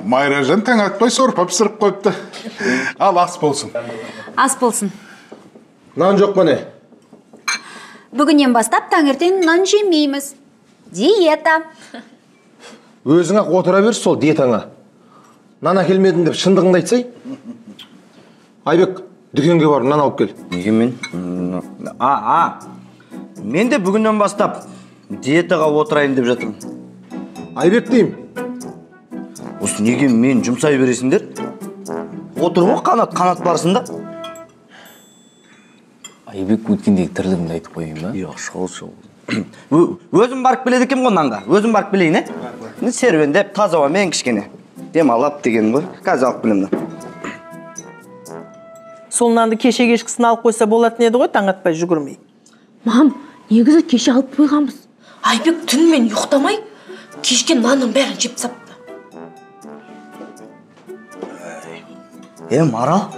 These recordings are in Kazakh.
Майражан таң атпай сорпа пісіріп қойыпты. Ал ас болсын. Ас болсын. Нан жоқ па не? Бүгіннен бастап таңертең нан жемейміз. Диета. Өзің ақ отыра бер сол диетаңа. Нан әкелмедім деп шындығыңды айтсай. Айбек, дүкенге барып нан алып кел. Неге мен? Мен де бүгіннен бастап диетаға отырайын деп жатырмын. Айбек деймін. Осы неге мен жұмсай бересіңдер? Отыр ғой Қанат, Қанат барсын да. Айбек өткендегі тірлігімді айтып қояйын ба? Жоқ, шол. Өзім барып келеді екенмін ғой нанға. Өзім барып келейін, е? Серуендеп, таза ауамен кішкене демалып деген ғой. Қазір алып келемін. Сол нанды кеше кешкісін алып қойса болатын еді ғой, таң атпай жүгірмей. Мам, негізі кеше алып қойғанбыз. Айбек түнімен ұйықтамай, кешке нанның бәрін жеп тастапты. Марал,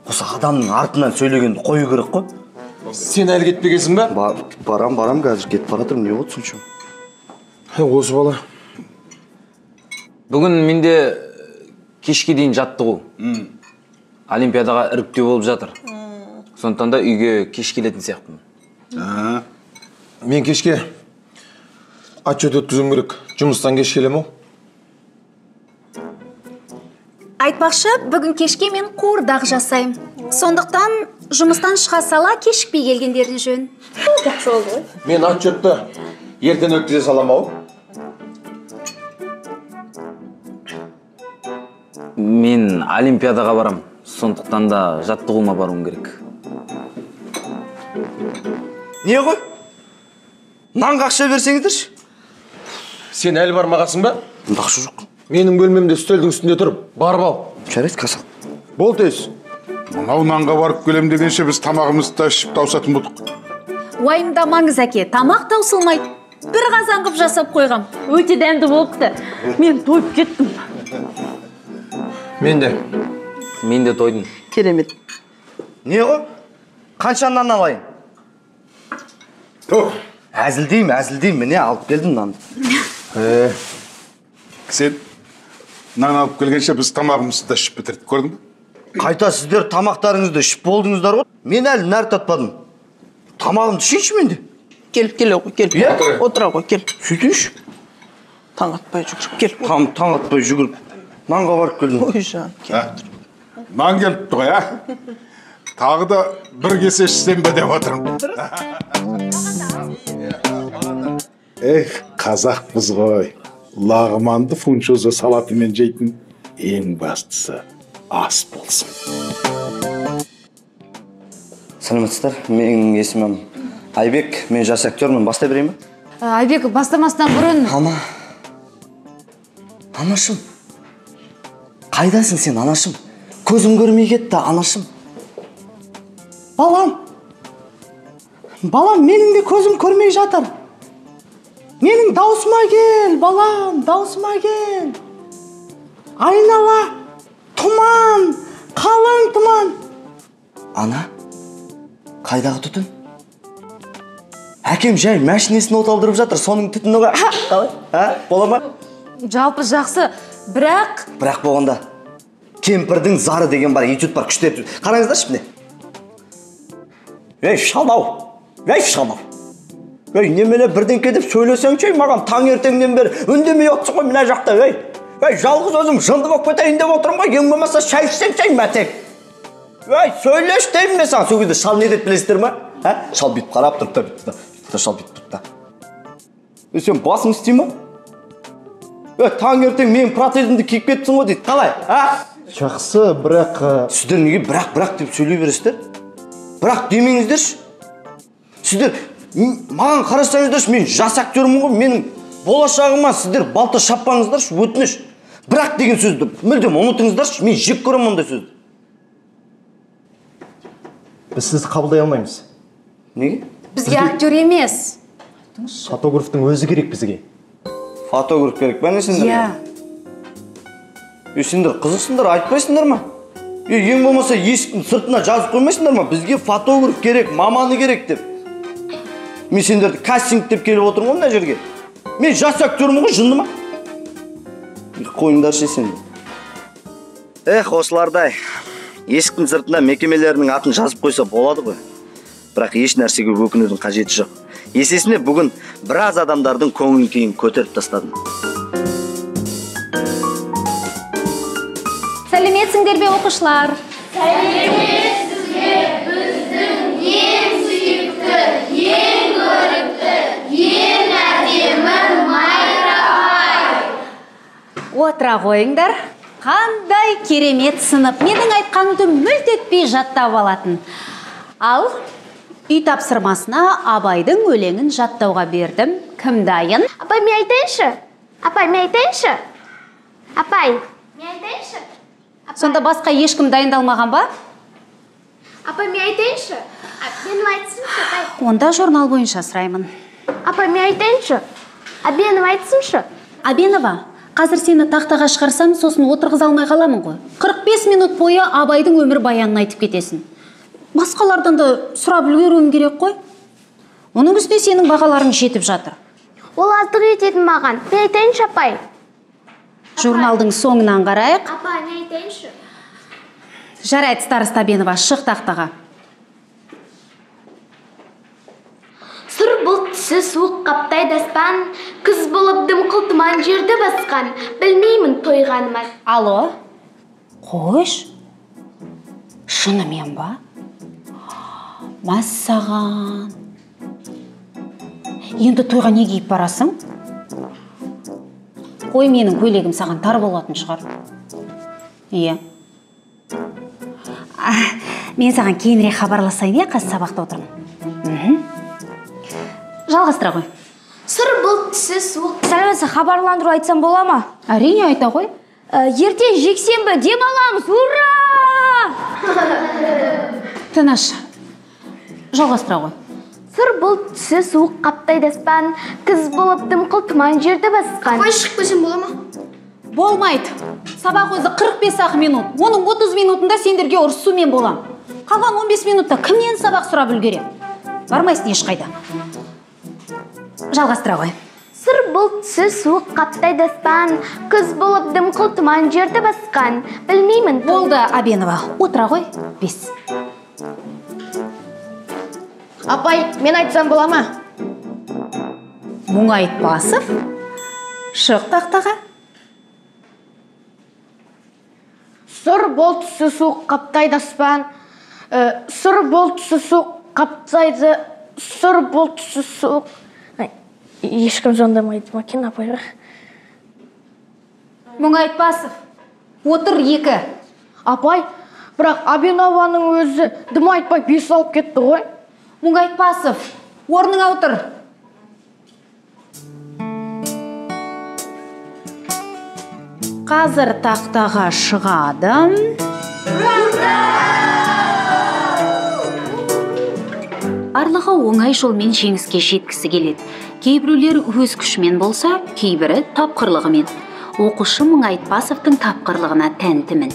осы адамның артынан сөйлегенді қою керек қой. Сен әлі кетпегенсің ба? Барам, қазір кетіп бара жатырмын. Не болды сонша? Осы бала. Бүгін менде кешке дейін жаттығу. Олимпиадаға іріктеу болып жатыр. Сондықтан да үйге кеш келетін сияқтымын. Мен кешке отчет өткізуім керек. Жұмыстан кеш келем ау. Айтпақшы, бүгін кешке мен қуырдақ жасаймын. Сондықтан жұмыстан шыға сала кешікпей келгендерін жөн. Жақсы болды ғой. Мен отчетты ертең өткізе салам ау. Мен олимпиадаға барам. Сондықтан да жаттығуыма баруым керек. Не ғой? Нанға ақша берсеңіздерші. Сен әлі бармағансың ба? Мұнда ақша жоқ. Менің бөлмемде үстелдің үстінде тұрып, барып ал. Жарайды, қазір. Бол тез. Мынау нанға барып келем дегенше біз тамағымызды да ішіп таусатын болдық. Уайымдамаңыз, әке, тамақ таусылмайды. Бір қазан қып жасап қойғам. Өте дәмді болыпты. Мен тойып кеттім. Мен де. Мен де тойдым. Керемет. Не ғой? Қанша нан алайын? Әзілдеймін, әзілдеймін. Міне алып келдім нанды. Сен нан алып келгенше біз тамағымызды да ішіп бітірдік, көрдің бе? Қайта сіздер тамақтарыңызды ішіп болдыңыздар ғой. Мен әлі нәр татпадым. Тамағымды ішейінші мен де. Кел, келе ғой, кел. Отыра ғой, кел. Сөйтейінші. Таң атпай жүгіріп, кел. Таң атпай жүгіріп. Нанға барып келдім. Ой, жан, кел. Нан келіпті ғой, а? Тағы да бір кесе ішсем бе деп отырмын. Эх, қазақпыз ғой. Лағманды фунчоза салатымен жейтін, ең бастысы ас болсын. Саламатсыздар, менің есімім Айбек, мен жас актермін. Бастай берейін бе? Айбек, бастамастан бұрын... Ана, анашым, қайдасың сен, анашым? Көзім көрмей кетті, анашым. Балам, балам, менің де көзім көрмей жатыр. Менің даусыма кел, балам, даусыма кел. Айнала, тұман, қалың тұман. Ана, қайдағы түтін? Әкем жай мәшинесін от алдырып жатыр, соның түтіні ғой. Қалай? Бола ма? Жалпы жақсы, бірақ... Бірақ болғанда, кемпірдің зары деген бар, этюд бар, күшті этюд. Қараңыздаршы міне. Ей, шал-ау, ей, шал-ау. Ей, немене бірдеңке деп сөйлесеңші, маған таңертеңнен бері үндемей отырсың ғой мына жақта, ей. Ей, жалғыз өзім жынды болып кетейін деп отырмын ғой, ең болмаса шай ішсең шай мәтек. Ей, сөйлеш деймін мен саған. Сол кезде шал не деді білесіздер ма? Шал бүйтіп қарап тұрып та, бүйтіп та, шал бүйтіп тұрып та. Сен басың істей ма? Ей, таңертең менің протезімді киіп кетіпсің ғой дейді. Қалай, а? Жақсы, бірақ... Сіздер неге бірақ, бірақ деп сөйлей бересіздер? Бірақ демеңіздерші. Сіздер маған қарасаңыздаршы, мен жас актермін ғой, менің болашағыма сіздер балта шаппаңыздаршы, өтініш. Бірақ деген сөзді мүлдем ұмытыңыздаршы, мен жек көремін ондай сөзді. Біз сізді қабылдай алмаймыз. Неге? Бізге актер емес. Фотографтың өзі керек бізге. Фотограф керек па не сендерге? Иә. Сендер қызықсыңдар, айтпайсыңдар ма? Ең болмаса есіктің сыртына жазып қоймайсыңдар ма? Бізге фотограф керек, маманы керек деп. Мен сендерді кастинг деп келіп отырмын ғой мына жерге. Мен жас актермін ғой, жынды ма? Қойыңдаршы сен. Эх, осылардай есіктің сыртында мекемелерінің атын жазып қойса болады ғой. Бірақ еш нәрсеге өкінудің қажеті жоқ. Есесіне бүгін біраз адамдардың көңіл күйін көтеріп тастадым. Сәлеметсіңдер бе, оқушылар? Сәлеметсіз бе, біздің ең сүйікті, ең көрікті, ең әдемі Майра апай. Отыра қойыңдар. Қандай керемет сынып. Менің айтқанымды мүлт етпей жаттап алатын. Ал үй тапсырмасына Абайдың өлеңін жаттауға бердім. Кім дайын? Апай, мен айтайыншы. Апай, мен айтайыншы. Апай, мен айтайыншы. Сонда басқа ешкім дайындалмаған ба? Апай, мен айтайыншы. Мен айтсыншы, апай. Онда журнал бойынша сұраймын. Апай, мен айтайыншы. Абенова айтсыншы. Абенова, қазір сені тақтаға шығарсам, сосын отырғыза алмай қаламын ғой. 45 минут бойы Абайдың өмір баянын айтып кетесің. Басқалардан да сұрап үлгеруім керек қой. Оның үстіне сенің бағаларың жетіп жатыр. Ол аздық ететін маған. Мен айтайыншы, апай. Журналдың соңынан қарайық. Апай, мен айтайыншы. Жарайды, староста Абенова, шық тақтаға. Сұр бұлт түсі суық қаптайды аспан, күз болып дымқыл тұман жерді басқан, білмеймін тойғаныма. Алло, қойш, шынымен ба? Мәссаған. Енді тойға не киіп барасың? Қой, менің көйлегім саған тар болатын шығар. Иә. Мен саған кейінірек хабарласайын, иә, қазір сабақта отырмын. Жалғастыра ғой. Сұр бұлт түсі суық. Сәлеметсіз, хабарландыру айтсам бола ма? Әрине, айта ғой. Ертең жексенбі, демаламыз, ура! Тыныш. Жалғастыра ғой. Сұр бұлт түсі суық қаптайды аспан, күз болып дымқыл тұман жерді басқан. Апай, шығып келсем бола ма? Болмайды. Сабақ өзі 45-ақ минут. Оның 30 минутында сендерге ұрысумен болам. Қалған 15 минутта кімнен сабақ сұрап үлгерем? Бармайсың ешқайда. Жалғастыра ғой. Сұр бұлт түсі суық қаптайды аспан, күз болып дымқыл тұман жерді басқан. Білмеймін. Болды, Абенова. Отыра ғой. 5. Апай, мен айтсам бола ма? Мұңайтпасов, шық тақтаға. Сұр бұлт түсі суық қаптайды аспан, сұр бұлт түсі суық қаптайды, сұр бұлт түсі суық. Ешкім звондамайды ма екен апайға? Мұңайтпасов, отыр 2. Апай, бірақ Абенованың өзі дым айтпай 5 алып кетті ғой. Мұңайтпасов, орныңа отыр. Қазір тақтаға шығады. Барлығы оңай жолмен жеңіске жеткісі келеді. Кейбіреулер өз күшімен болса, кейбірі тапқырлығымен. Оқушы Мұңайтпасовтың тапқырлығына тәнтімін.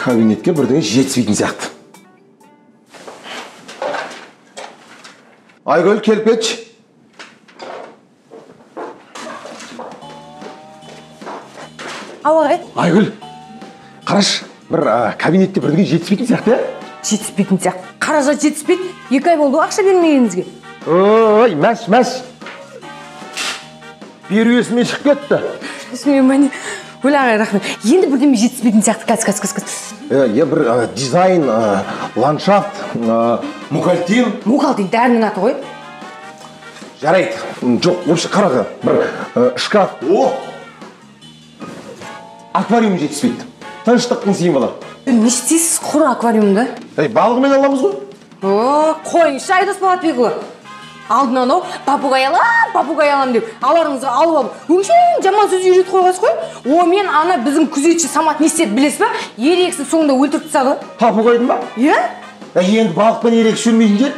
Кабинетке бірдеңе жетіспейтін сияқты. Айгүл, келіп кетші. Ау, ағай. Айгүл, қарашы, бір кабинетте бірдеңе жетіспейтін сияқты, ә? Жетіспейтін сияқты. Қаражат жетіспейді. 2 ай болды ақша бермегеніңізге. Ой, мәш, мәш. Беру есімнен шығып кетті. Есімнен, өлі ағай, рахмет. Енді бірдеме жетіспейтін сияқты. Кәз, кәз, кәз, кәз. Е, бір дизайн, ландшафт, мукалтин. Мукалтин дәрінің аты ғой. Жарайды. Жоқ, вообще қараға. Бір шкаф. О! Аквариум жетіспейді. Тыныштықтың символы. Не істейсіз құр аквариумды? Ей, балығымен аламыз ғой. О, қойыңызшы, Айдос Болатбекұлы. Алдын анау попугай алам, попугай алам деп аларыңызға алып алып, өңшең жаман сөз үйретіп қойғансыз ғой. О, мен ана біздің күзетші Самат не істеді білесіз ба? Ерегісін соңында өлтіріп тастады. Попугайдың ба? Иә. Енді балықпен ерегісіп жүрмейтін жер?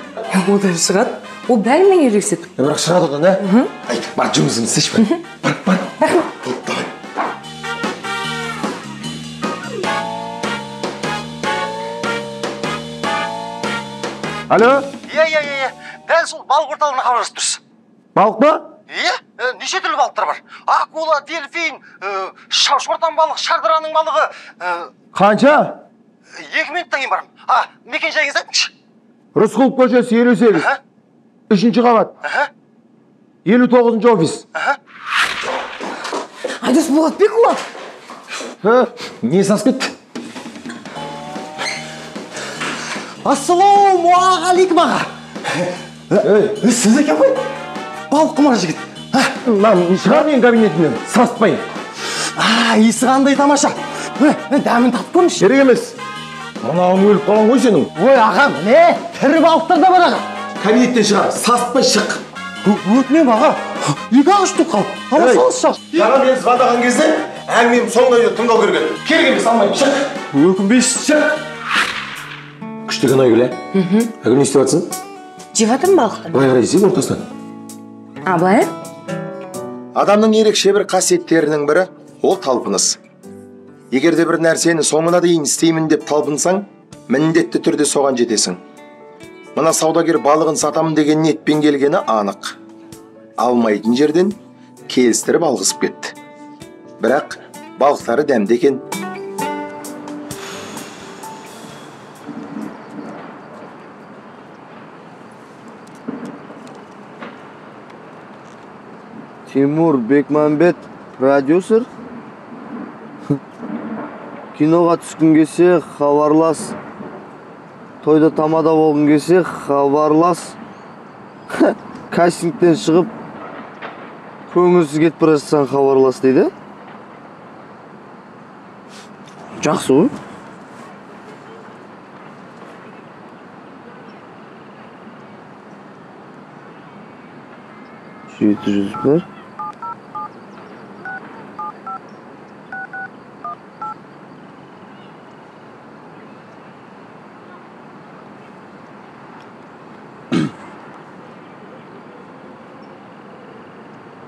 Одан шығады. Ол бәрімен ерегіседі. Бірақ шығады одан, ә? Ай, бар, жұмысыңды істеші, бар. Бар, бар. Давай. Алло? Иә. Дәл сол балық орталығына хабарласып тұрсыз. Балық па? Иә, Неше түрлі балықтар бар? Акула, дельфин, шортан балық, шардыраның балығы. Қанша? 2 минуттан кейін барам. Мекен жайыңызды айтыңызшы. Рысқұлов көшесі 58. 3-ші қабат. 59-шы офис. Айдос Болатбекұлы. Не сасып кетті? Ассалаумағалейкум аға. Сіз екен ғой? Балық құмар жігіт. Шығар менің кабинетімнен, саспай. Иісі қандай тамаша. Дәмін татып көріңізші. Керек емес. Мынауың өліп қалған ғой сенің. Ой, аға, міне, тірі балықтар да бар аға. Кабинеттен шығар, саспай шық. Өтінемін аға, 2-ақ штук қалды. Ала салыңызшы. Жаңа мен звондаған кезде әңгімемді соңына дейін тыңдау керек еді. Керек емес, алмаймын, шық. Өкінбейсіз, шық. Күшті екен Айгүл, ә? Айгүл, не істеп жатсың? Жеп жатырмын балықты. Былай қарай жеп ортасынан. Былай? Адамның ерекше бір қасиеттерінің бірі ол талпыныс. Егер де бір нәрсені соңына дейін істеймін деп талпынсаң, міндетті түрде соған жетесің. Мына саудагер балығын сатамын деген ниетпен келгені анық. Алмайтын жерден келістіріп алғызып кетті. Бірақ балықтары дәмді екен. Тимур Бекмамбет, продюсер. Киноға түскің келсе, хабарлас. Тойда тамада болғың келсе, хабарлас. Кастингтен шығып, көңілсіз кетіп бара жатсаң хабарлас дейді. Жақсы ғой. 701.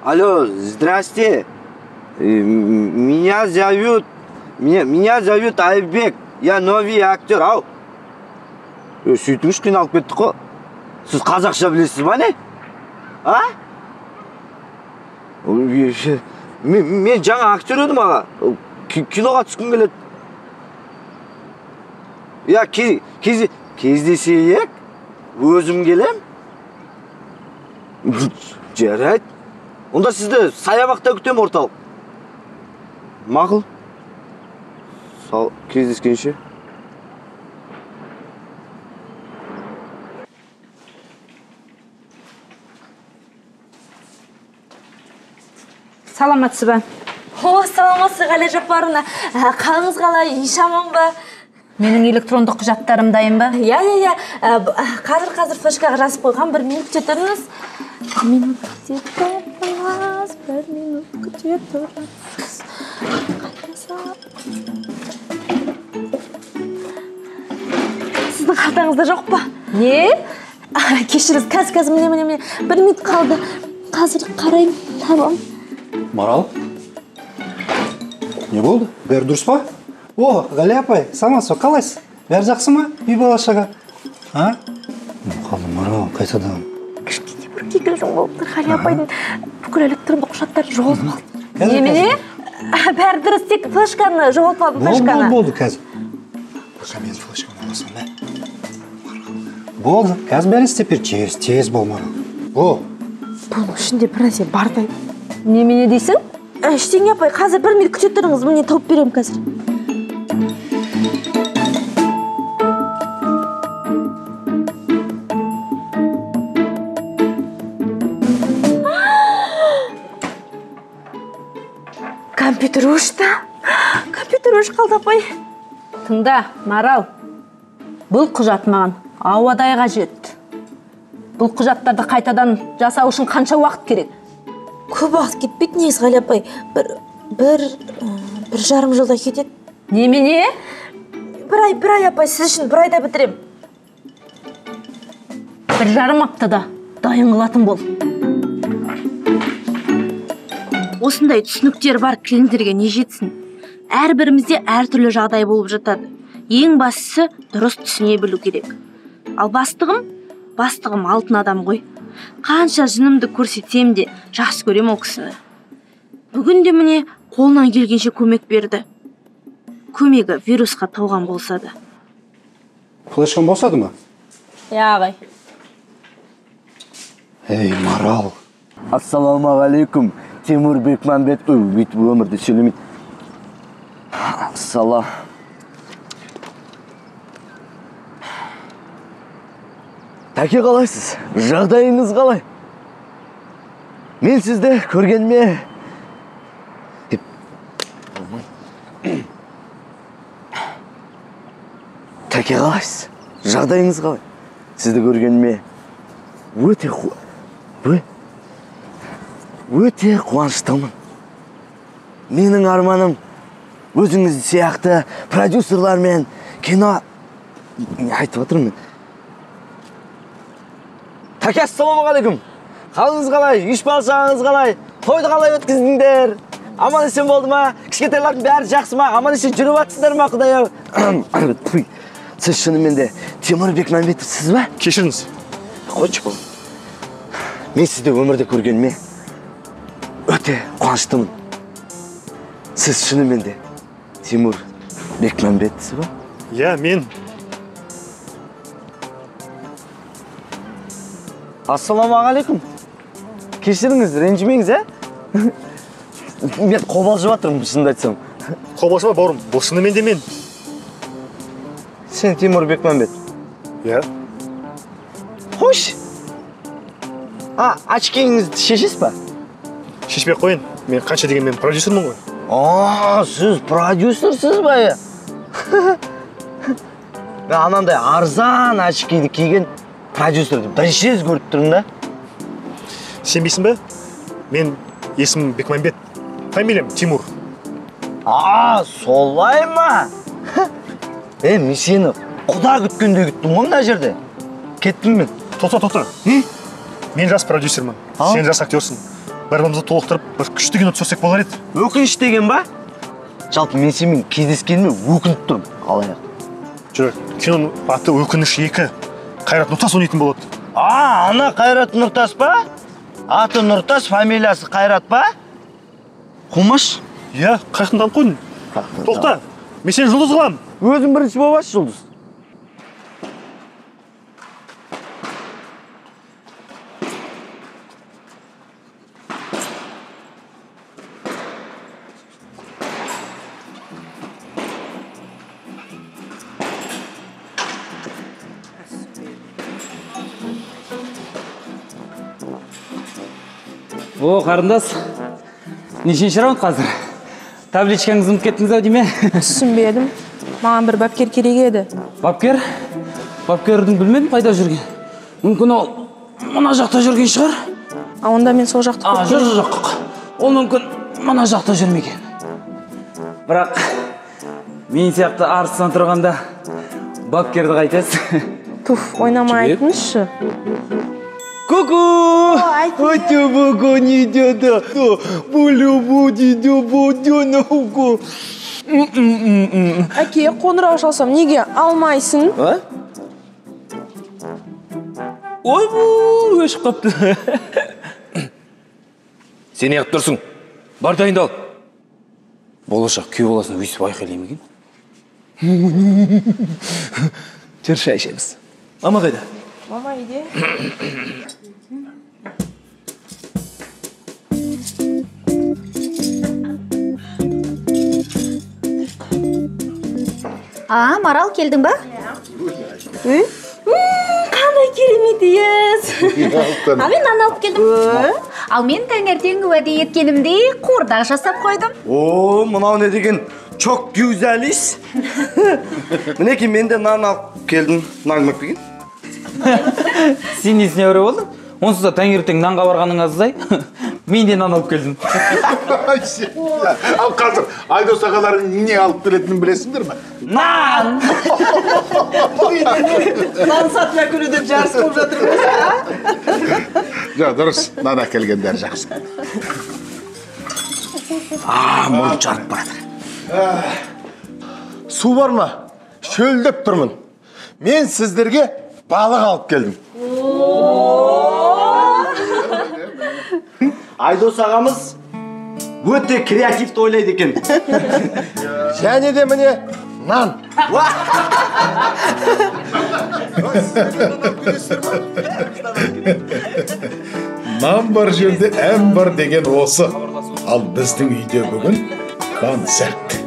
Алло, здрасте. Меня зовут Айбек. Я новый актер. Ау. Сөйтіңізші, қиналып кеттік қой. Сіз қазақша білесіз ба, не? А? Мен жаңа актер едім, аға. Киноға түскім келеді. Я кездесейік, өзім келем. Жарайды. Онда сізді саябақта күтем, орталық. Мақұл. Сау, кездескенше. Саламатсыз ба? О, саламатсыз, Ғалия Жаппаровна. Қалыңыз қалай, еш аман ба? Менің электрондық құжаттарым дайын ба? Иә, иә, иә. Қазір флешкаға жазып қойған. 1 минут күте тұрыңыз. 1 минут күте тұрыңыз, 1 минут күте тұрыңыз. Сіздің қалтаңызда жоқ па? Не? Кешіріңіз, қазір, міне, 1 минут қалды. Қазір қараймын, табам. Марал? Не болды? Бәрі дұрыс па? О, Ғалия апай, саламатсыз ба, қалайсыз? Бәрі жақсы ма? Үй бала шаға? А? Қалды, Марал, қайтадан. Кішкене бір кикілжің болып тұр. Ғалия апайдың бүкіл электрондық құжаттары жоғалып қалды. Немене? Бәрі дұрыс, тек флешканы жоғалтып алдым, флешканы. Болды, қазір. Пока мен флешканы аласам, ә? Болды, қазір бәрін істеп бер. Тез, тез бол, Марал. О! Бұның ішінде бір нәрсе бардай. Немене дейсің? Ештеңе, апай, қазір 1 минут күте тұрыңыз, міне тауып беремін қазір. Компьютер өшті. Компьютер өшіп қалды, апай. Тыңда, Марал. Бұл құжат маған ауадай қажет. Бұл құжаттарды қайтадан жасау үшін қанша уақыт керек? Көп уақыт кетпейді негізі, Ғалия апай. 1,5 жылда кетеді. Немене? 1 ай, апай, сіз үшін 1 айда бітірем. 1,5 аптада дайын қылатын бол. Осындай түсініктер бар клиенттерге не жетсін? Әрбірімізде әртүрлі жағдай болып жатады. Ең бастысы дұрыс түсіне білу керек. Ал бастығым алтын адам ғой. Қанша жынымды көрсетсем де жақсы көрем ол кісіні. Бүгін де міне қолынан келгенше көмек берді. Көмегі вирусқа толған болса да. Флешкам босады ма? Иә, ағай. Ей, Марал. Ассалаумағалейкум, Тимур Бекмамбет. Өйтіп өмірде сөйлемейді. Ассалам. Тәке, қалайсыз? Жағдайыңыз қалай? Мен сізді көргеніме деп. Тәке, қалайсыз? Жағдайыңыз қалай? Сізді көргеніме өте қуаныштымын. Менің арманым өзіңіз сияқты продюсерлармен кино айтып отырмын. Тәке, ассалаумағалейкум. Қалыңыз қалай? Үш бала шағаңыз қалай? Тойды қалай өткіздіңдер? Аман есен болды ма? Кішкентайлардың бәрі жақсы ма? Аман есен жүріп жатсыздар ма, Құдай ау? Сіз шынымен де Тимур Бекмамбетов сіз ба? Кешіріңіз. Қойшы бұл. Мен сізді өмірде көргеніме өте қуаныштымын. Сіз шынымен де Тимур Бекмамбетовсіз ба? Иә, мен. Ассалаумағалейкум. Кешіріңіз, ренжімеңіз, ә? Мен қобалжып жатырмын, шынымды айтсам. Қобалжыма, бауырым, бұл шынымен де мен. Сен Тимур Бекмамбет? Иә. Қойшы. А, очкиіңізді шешесіз ба? Шешпей қойын. Мен қанша дегенмен продюсермін ғой. А, сіз продюсерсіз ба? Мен анандай арзан очкиді киген продюсерді бірінші рет көріп тұрмын да. Сенбейсің бе? Мен есімім Бекмамбет, фамилиям Тимур. А, солай ма? Мен сені құда күткендей күттім ғой мына жерде. Кеттім мен. Тоқта, тоқта. Мен жас продюсермін, сен жас актерсің. Бір-бірімізді толықтырып, бір күшті кино түсірсек болар еді. Өкініш деген ба? Жалпы мен сенімен кездескеніме өкініп тұрмын, алаяқ. Жүр, киноның аты Өкініш 2. Қайрат Нұртас ойнайтын болады. А, ана Қайрат Нұртас па? Аты Нұртас, фамилиясы Қайрат па? Қумаш? Иә, қаяқтан танып қойдың? Тоқта, мен сені жұлдыз қыламын. Өзің бірінші боласың, жұлдыз. О, қарындас, нешінші раунд қазір? Табличкаңызды ұмытып кеттіңіз ау дейме? Түсінбедім. Маған бір бапкер керек еді. Бапкер? Бапкердің білмедім қайда жүрген. Мүмкін ол мына жақта жүрген шығар. А онда мен сол жақты көріп. Жоқ, жоқ. Ол мүмкін мына жақта жүрмеген. Бірақ мен сияқты арыстан тұрғанда бапкерді қайтесіз. Туф, ойнамай айтыңызшы. Ку-ку! Әке, қоңырау шалсам, неге алмайсың? Ойбу, өшіп қапты. Сен неғып тұрсың? Бар дайындал. Болашақ күйеу баласына өйстіп айқайлай ма екен? Жүр, шай ішеміз. Мама қайда? Мама үйде. А, Марал, келдің ба? Қандай керемет иіс. Ал мен нан алып келдім. Ал мен таңертең уәде еткенімдей қуырдақ жасап қойдым. О, мынау не деген çok güzel iş. Мінекей мен де нан алып келдім. Нан кім келген? Сен несіне әуре болдың? Онсыз да таңертең нанға барғаның аздай. Мен де нан алып келдім. Ал қазір Айдос ағаларың не алып келетінін білесіңдер ме? Нан! Нан сатып әкелу деп жарыс болып жатырмыз, а? Жоқ, дұрыс, нан әкелгендер жақсы. А, мұрын жарып барады. Су бар ма? Шөлдеп тұрмын. Мен сіздерге балық алып келдім. Айдос ағамыз өте креативті ойлайды екен. Және де міне нан. Нан бар жерде ән бар деген осы. Ал біздің үйде бүгін концерт.